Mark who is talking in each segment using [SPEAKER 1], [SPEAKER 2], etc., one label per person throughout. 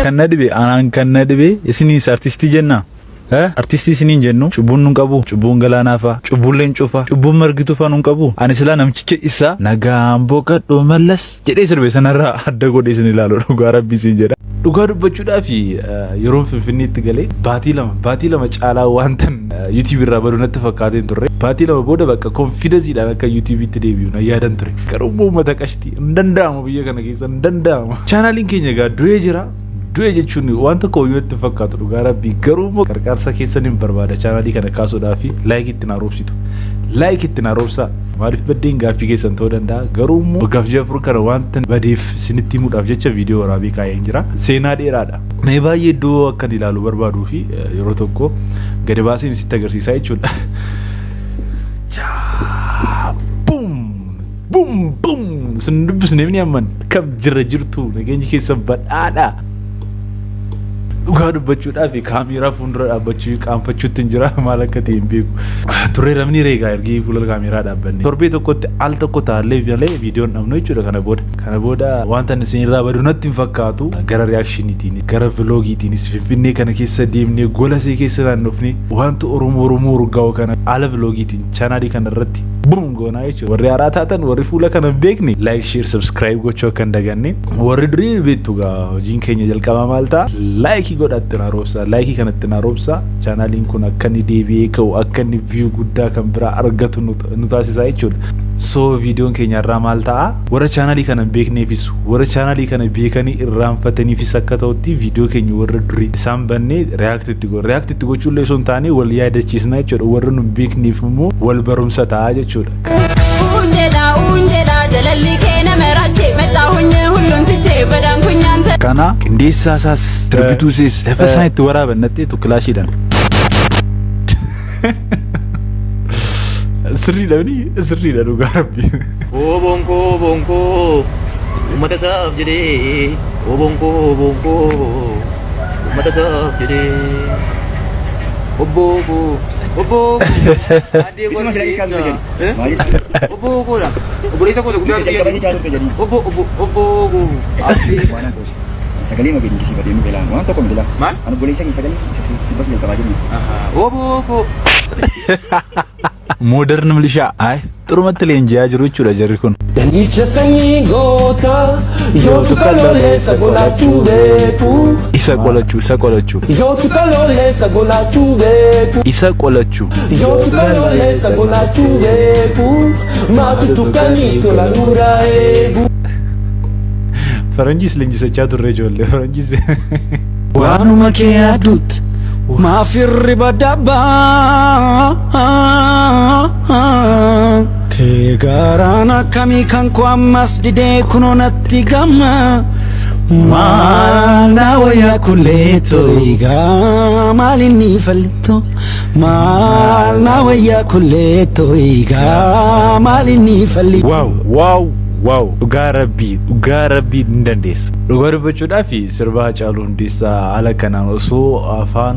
[SPEAKER 1] Kan na dhibe anaan kan na dhibe isiniis artistii jennaa? Artistii isiniin jennu cubbuun nun qabu cubbuun galaanaa fa'a cubbuun leencoo fa'a cubbuun margituu fa'a nun qabu ani silaa namticha isaa nagaan boqadhu mallas jedhee sirbe sanarraa adda godhee isin ilaalu dhugaa rabbii isin jedha. Dhugaa dubbachuudhaaf yeroon Finfinneetti galee baatii lama baatii lama caalaa wantan YouTube irraa badu natti fakkaateen turre. Baatii 2 booda bakka konfidensiidhaan akka YouTube'itti deebi'u nan yaadan ture. Garuu immoo uummata qashtii hin danda'amu biyya kana keessa hin danda'amu. Chaanaaliin keenya egaa du'ee jira. Du'e jechuun waan tokko hoyyuu natti hin fakkaatu dhugaa rabbii garuu immoo qarqaarsa keessan hin barbaada chaanaalii kana kaasuudhaaf like itti naa roobsitu. Like itti naa roobsaa. Maaliif baddeen gaaffii keessan ta'uu danda'a garuu immoo waggaaf ji'a 4 kana wanta badeef isinitti himuudhaaf jecha viidiyoo waraabee kaa'een jira. Seenaa dheeraadha. Mee baay'ee iddoo akkan ilaalu barbaaduu fi yeroo tokko gadi baaseen sitti agarsiisaa jechuudha. Boom! Boom! Boom! Sin dubbisneef ni amman. Akkam jirra jirtu nageenyi keessan badhaadha. Dhugaa dubbachuudhaaf kaameeraa fuuldura dhaabbachuu qaanfachuutti hin jira maal akka ta'e hin beeku. Turreeramni reegaa ergii fuula kaameeraa dhaabbanne. Torbee tokkotti al tokko taallee malee viidiyoon dhabnu jechuudha kana booda. Kana booda wanta inni isin irraa badu natti hin fakkaatu. Gara reaakshiniitiin gara viloogiitiinis Finfinnee kana keessa deemnee gola isee keessa naannofnee wanta Oromoo Oromoo urgaa'u kana haala viloogiitiin chaanaalii kana irratti bum goonaa jechuudha. Warri haaraa taatan warri fuula kana hin beekne like share subscribe gochuu akka hin daganne. Warri durii beektu gaa hojiin keenya jalqabaa maal ta'a? Like godhatti na roobsa. Like kanatti na roobsa. Chaanaaliin kun akka inni deebi'ee ka'u akka inni view guddaa kan biraa argatu nu taasisa jechuudha. So viidiyoon keenya irraa maal ta'a? Warra chaanaalii kana hin beekneefis warra chaanaalii kana beekanii irraanfataniifis akka ta'utti viidiyoo keenya warra durii isaan bannee react itti godhu. React itti gochuullee osoo hin taane wal yaadachiisna jechuudha. Warra nu hin beekneef immoo wal barumsa ta'a jechuudha. Kana qindeessaa isaas sirbituu isaas lafa isaan itti waraaban natti kilaashiidhaan. Sirriidha mini sirriidha dhugaa rabbi.
[SPEAKER 2] Obonkoo obonkoo uummata isaaf jedhee obonkoo obonkoo uummata isaaf jedhee obboo koo obboo koo addee koo
[SPEAKER 3] Isuma sila hiikaa ture jedhi. Maaliif?
[SPEAKER 2] Obboo koodha obboleessa koota guddaa
[SPEAKER 3] Isa jalqaba si caalu ture jedhi.
[SPEAKER 2] Obbo obbo obboo koo addee
[SPEAKER 3] Waan hankoosi. Sagalee ma gadi nu belaan waan tokko miti laa.
[SPEAKER 2] Maal?
[SPEAKER 3] Ani obboleessa kee sagalee si basu jalqabaa jiru.
[SPEAKER 2] Oboo koo.
[SPEAKER 1] Modern milishaa. Ay, xurumatti leenji'aa jiru jechuudha jarri kun.
[SPEAKER 4] Dandicha sanyii goota yootu kalooleessa golaachuu beeku.
[SPEAKER 1] Isa qolachuu, isa qolachuu.
[SPEAKER 4] Yootu kalooleessa golaachuu beeku.
[SPEAKER 1] Isa qolachuu.
[SPEAKER 4] Yootu kalooleessa golaachuu beeku. Maatu tukkanii tola nurraa eegu.
[SPEAKER 1] Faranjiis leenjisachaa turre ijoollee faranjiis.
[SPEAKER 5] Waanuma kee yaaduutti maaf hirriba dabbaa kee gaaraan akkamii kan koo ammas didee kunoo natti gamma maal naa wayyaa kulleetoo eegaa maal inni fallitoo maal naa wayyaa kulleetoo eegaa maal inni fallitoo.
[SPEAKER 1] Wow wow wow dhugaa rabbii dhugaa rabbii ni dandeessa. Dhugaa dubbachuudhaaf sirba Hacaaluu Hundeessaa haala kanaan osoo afaan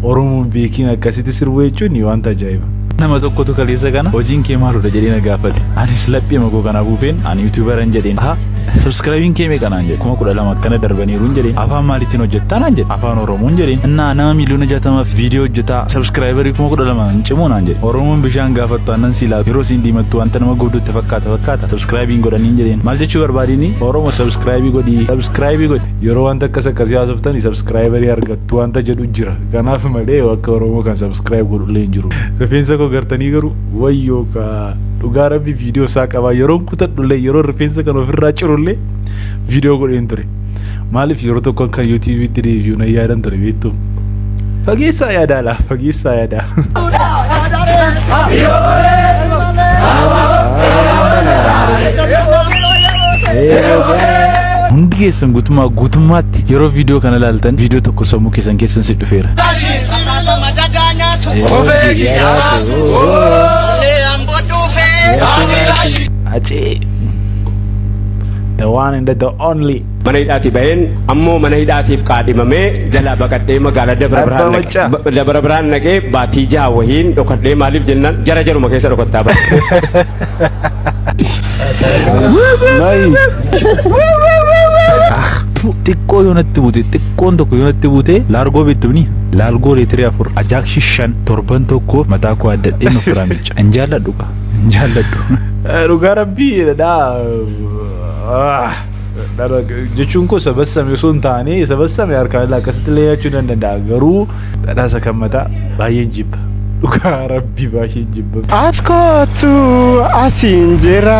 [SPEAKER 1] Oromoon beekiin akkasitti sirbu jechuun wanta ajaa'iba. Nama tokkotu kaleessa kana hojiin kee maaludha jedhee na gaafate. Anis laphee makoo kana buufeen ani YouTuberan jedheen. Aha subscribing kee meeqa naan jedhe 12,000 akkana darbaniiru jedheen. Afaan maaliitiin hojjettaa naan jedhe afaan Oromoon jedheen. Innaa nama miliyoona 60f viidiyoo hojjetaa subscriberii 12,000 hin cimuu naan jedhe. Oromoon bishaan gaafattu aannan sii laatu yeroo siin diimattu wanta nama gubdutti fakkaata fakkaata subscribing godhaniin jedheen. Maal jechuu barbaadini Oromoo subscribe godhi subscribe godhi.
[SPEAKER 6] Yeroo wanta akkas akkasii haasoftan subscriberii argattu wanta jedhu jira. Kanaaf malee akka Oromoo kan subscribe godhullee hin jiru. Rifeensa koo gartanii garuu wayyoo kaa dhugaa rabbi viidiyoo isaa qabaa yeroon kutadhullee yeroo rifeensa kan ofirraa cirullee viidiyoo godheen ture. Maaliif yeroo tokko kan YouTube'itti deebi'u na yaadan ture beektu. Fageessaa yaadaa laa fageessaa yaadaa.
[SPEAKER 1] Hundi keessan guutummaa guutummaatti yeroo viidiyoo kana ilaaltan viidiyoo tokko sammuu keessan keessan si dhufeera.
[SPEAKER 6] Acee. The one and the only.
[SPEAKER 7] Mana hidhaatii baheen ammoo mana hidhaatiif qaadhimamee jalaa baqadhee magaalaa Dabra
[SPEAKER 6] Abbaa
[SPEAKER 7] Birhaan
[SPEAKER 6] Maccaa.
[SPEAKER 7] dhaqe. Dabra Birhaan dhaqee baatii 6 wahiin dhokadhee maaliif jennaan jara jaruma keessa dhokattaa bahe.
[SPEAKER 1] Xiqqoo yoo natti buute, xiqqoon tokko yoo natti buute, laargoo beektumni laargoo liitirii 4, ajaakshi 5, torban tokkoof mataa koo addadhee nuuf firaa miica. Hin jaalladhu qa, hin jaalladhu.
[SPEAKER 6] Dhugaa rabbii dhadhaa jechuun koo sabassame osoo hin taane, sabassame harkaan illee akkasitti illee nyaachuu nan danda'a, garuu dhadhaa isa kan mataa baay'een jibba. Dhugaa rabbii baay'een jibba.
[SPEAKER 8] As kootu, asiin jira,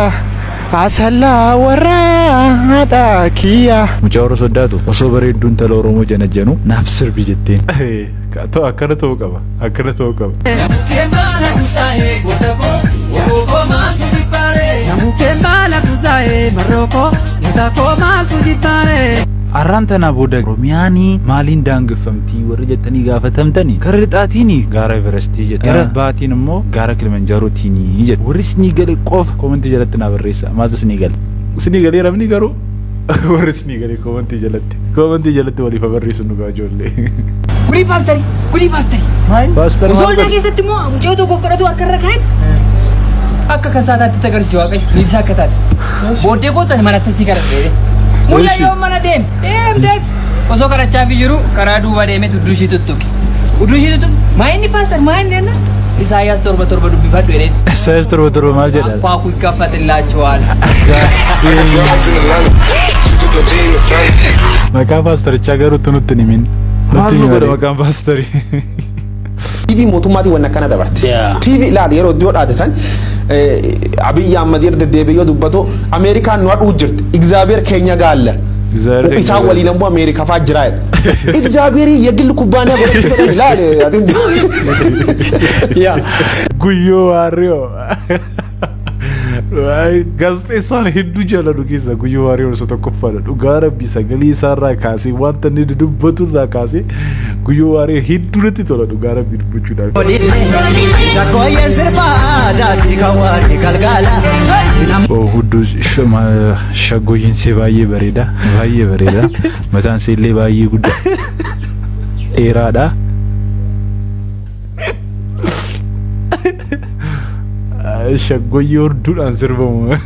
[SPEAKER 8] asallaa warra kiyya.
[SPEAKER 1] Mucaa warra soddaatu osoo bareedduun intala Oromoo janajjanu naaf sirbi jetteen.
[SPEAKER 6] Ta'u, akkana ta'uu qaba, akkana ta'uu qaba.
[SPEAKER 4] Namukeen baala kusaa'ee marrookoo goota koo maaltu jibbaare.
[SPEAKER 1] Har'aan tanaa booda Oromiyaanii maaliin daangeffamtii warri jettanii gaafatamtanii, gara lixaatiin gaara Everestii jedha. Gara baatiin immoo gaara Kilimanjaarootiin jedha. Warri isinii gale qofa koomentii jalatti naa barreessa. Maaltu isinii gale?
[SPEAKER 6] Isinii galee ramni garuu warri isinii galee koomentii jalatti waliif haa barreessu nu gaa ijoollee.
[SPEAKER 9] Gudii paasterii, gudii paasterii.
[SPEAKER 6] Paaster
[SPEAKER 9] Osoo
[SPEAKER 6] maal
[SPEAKER 9] waldaa
[SPEAKER 6] godhe?
[SPEAKER 9] keessatti immoo mucayyoo tokkoof kadhatu harka irra kaa'e, akka kasaataatti agarsiisu Waaqayyo niitii akka taate. Booddee kootan manatti si kadhadhe. Mulla yoo mana deeme deemteet osoo kadhachaa fi jiru karaa duuba deemee udduu ishii tuttuqe. Udduu ishii tuttuqe, maa inni paaster, maa inni jenna, Isaayyaas 7:7 dubbifadhu jedheen.
[SPEAKER 1] Isaayyaas 7:7 maal jedha?
[SPEAKER 9] Akwaku ይከፈትላችኋል።
[SPEAKER 1] Maqaa paastarichaa garuu nutti hin himin.
[SPEAKER 6] Maal
[SPEAKER 1] Nutti
[SPEAKER 6] nu
[SPEAKER 1] himi
[SPEAKER 6] godha
[SPEAKER 1] malee.
[SPEAKER 6] maqaan paasterii?
[SPEAKER 10] TV mootummaatiin wanna akkana dabarte. TV ilaali, yeroo iddoo dhaadatan Abiyyi Ahmad yeroo deddeebi'ee yoo dubbatu Ameerikaan nu hadhuu jirti. Egzaabeer keenya gaalla.
[SPEAKER 6] Egzaabeer keenya
[SPEAKER 10] Isaan
[SPEAKER 6] gaalla.
[SPEAKER 10] waliin ammoo Ameerikaa fa'aa jira jedha. Egzaabeerii የግል ኩባንያ godhachuu fedhan ilaali.
[SPEAKER 6] Guyyoo Waariyoo. Gaazexeessaan hedduu jaalladhu keessaa Guyyoo Waariyoo isa tokkoffaadha. Dhugaa rabbii sagalee isaarraa kaasee, wanta inni dubbatu irraa kaasee, Guyyoo Waariyoo hedduu natti tola dhugaa rabbii dubbachuudhaaf.
[SPEAKER 5] Shakkooyyeen sirba aadaatii kan warri galgala.
[SPEAKER 1] Hudduu shaggooyyeen see baay'ee bareeda. Baay'ee bareeda. Mataan see illee baay'ee guddaa. Dheeraadha.
[SPEAKER 6] Shaggooyyee horduudhaan sirbamu.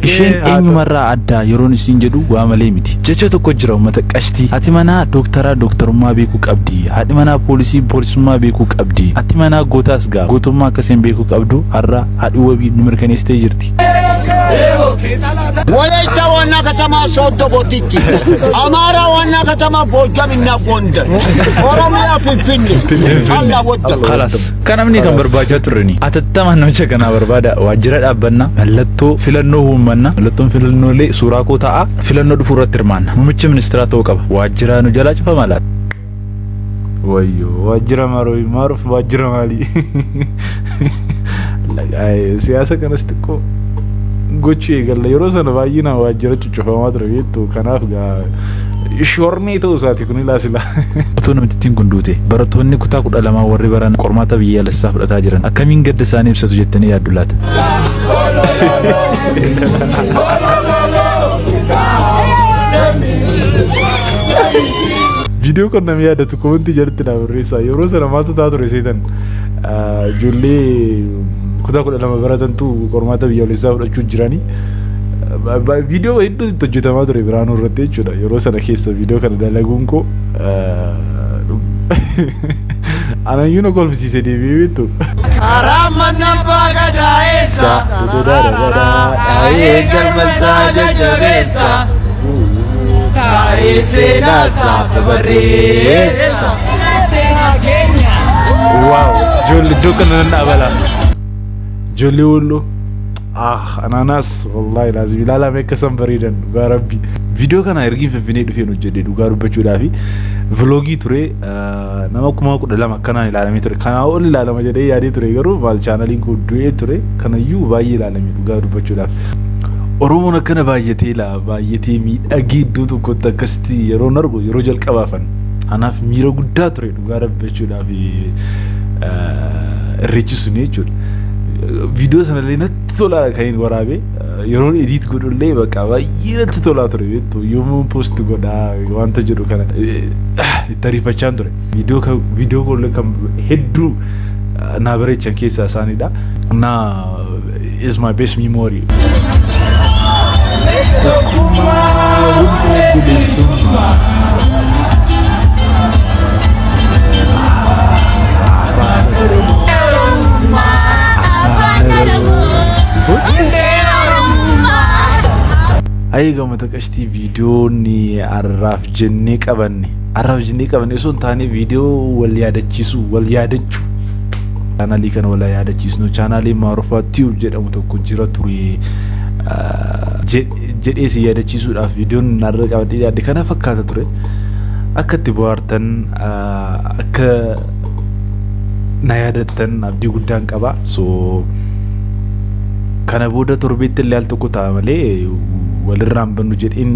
[SPEAKER 1] Isheen eenyumarraa addaa yeroon isiin jedhu waa malee miti. Jecha tokko jira, uummata qashtii. Haati manaa dooktaraa dooktarummaa beekuu qabdi. Haadhi manaa poolisii poolisummaa beekuu qabdi. Haati manaa gootaas gaa gootummaa akkasiin beekuu qabdu har'a haadhi wabii nu mirkaneessitee jirti.
[SPEAKER 11] ወላይታ ዋና ከተማ ሶዶ ቦዲቲ፣ አማራ ዋና ከተማ ጎጃምና ጎንደር፣ ኦሮሚያ ፊንፊኔ፣ አላ ወደ
[SPEAKER 1] Kalaas kan namni kan barbaachaa turreni atattamaan namicha kanaa barbaada. Waajjira dhaabbannaa, mallattoo filannoo uummanna, mallattoon filannoolee suuraa koo ta'a. Filannoo dhufuu irratti hirmaanna. Muummicha ministeeraa ta'uu qaba. Waajjira nu jalaa cufama laata?
[SPEAKER 6] Wayyoo, waajjira maalii maaruuf, waajjira maalii? Siyaasa kanas xiqqoo gochuu eegalla. Yeroo sana baay'inaan waajjira cuccufamaa ture beektu, kanaaf gaa shornee ta'uu isaati kun ilaa sila.
[SPEAKER 1] Otoo namtittiin kun duute, barattoonni kutaa 12 warri baran qormaata biyyaalessaa fudhataa jiran akkamiin gadda isaanii ibsatu jettanii yaaddu laata?
[SPEAKER 6] Viidiyoo kan namni yaadatu komentii jalatti naa barreessaa. Yeroo sana maaltu ta'aa ture seetan? Ijoollee kutaa 12 baratantu qormaata biyyaalessaa fudhachuu jiranii. Viidiyoo hedduu itti hojjetamaa ture Biraanuu irratti jechuudha. Yeroo sana keessa viidiyoo kana dalaguun koo anayyuu na kolfisiise deebi'ee beektu.
[SPEAKER 5] Abbaa gadaa eessa? Dhaa'ee galmasaa jajjabeessa. Taa'ee seenaasaa babarreessa.
[SPEAKER 6] Wow, ijoollee iddoo kana nan dhaabala. Ijoollee Walloo. Ah, anaanaas wallahi laazim ilaalame akka san bareedan dhugaa rabbi. Viidiyoo kana ergiin Finfinnee dhufeen hojjedhe. Dhugaa dubbachuudhaafi vlogii ture, nama 12,000 akkanaan ilaalamee ture. Kanaa ol ilaalama jedhee yaadee ture, garuu maal, chaanaliin kun du'ee ture, kanayyuu baay'ee ilaalame dhugaa dubbachuudhaaf. Oromoon akkana baay'atee laa baay'atee miidhagee iddoo tokkotti akkasitti yeroo argu yeroo jalqabaafan anaaf miira guddaa ture dhugaa dubbachuudhaaf irreechi suni jechuudha. Viidiyoo sanallee natti tolaa kan inni waraabee, yeroon edit godhullee bakka baay'ee natti tolaa ture beektu, yommuun post godhaa wanta jedhu kana itti ariifachaan ture. Viidiyoo kollee kan hedduu naa bareechan keessaa isaanidha. Na
[SPEAKER 1] Is my best memory. Tokkummaa, humna bilisummaa. Afaan Oromoo. Afaan Oromoo. Ayi gammata qashtii, viidiyoon har'aaf jennee qabanne, har'aaf jennee qabanne osoo hin taane, viidiyoo wal yaadachiisu, wal yaadachuu, chaanaalii kana wal yaadachiisnu, chaanaalii Maarufaa Tube jedhamu tokko jira ture jedhee si yaadachiisuudhaaf viidiyoon har'a qabadhee dhiyaadhe kana fakkaata ture. Akka itti bohaartan, akka na yaadattan abdii guddaan qaba. So kana booda torbeetti illee al tokko ta'a malee walirraan bannu jedheen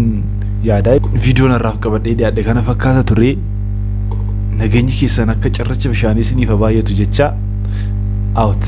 [SPEAKER 1] yaada. Viidiyoon har'aaf qabadhee dhiyaadhe kana fakkaata ture. Nageenyi keessan akka cirracha bishaanii isiniif haa baay'atu jecha, out.